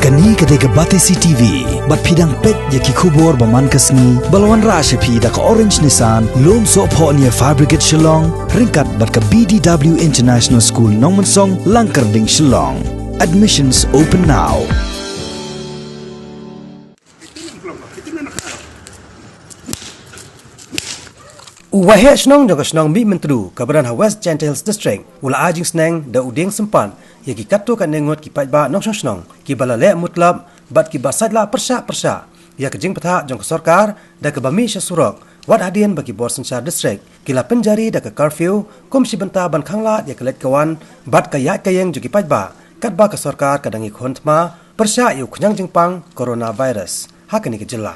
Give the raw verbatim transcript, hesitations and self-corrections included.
Kane ka dei ka Batesi T V, bad phi dang peit ïa ki khubor ba man ka sngi, ba la wanrah sha phi da ka Orange Nissan, Lumsohphoh near Fire Brigade Shillong, ryngkat bad ka B D W International School Nongmensong, Langkyrding, Shillong. Admissions open now. U Waheh Shnong jong ka shnong Mihmyntdu kaba don ha West Jaintia Hills District u la ai jingsneng da u dieng sympat ïa ki katto katne ngut ki paidbah nongshong shnong kiba la leh mutlop bad kiba sait la pyrshah pyrshah ïa ka jingbthah jong ka sorkar da kaba mih sha surok, wat hadien ba ki bor synshar district ki la pynjari da ka curfew kum shi bynta ban khanglad ïa ka leit ka wan bad ka ïaid ka ïeng jong ki paidbah, katba ka sorkar ka dang ïakhun thma pyrshah ïa u khñiang jingpang coronavirus ha kane ka jylla.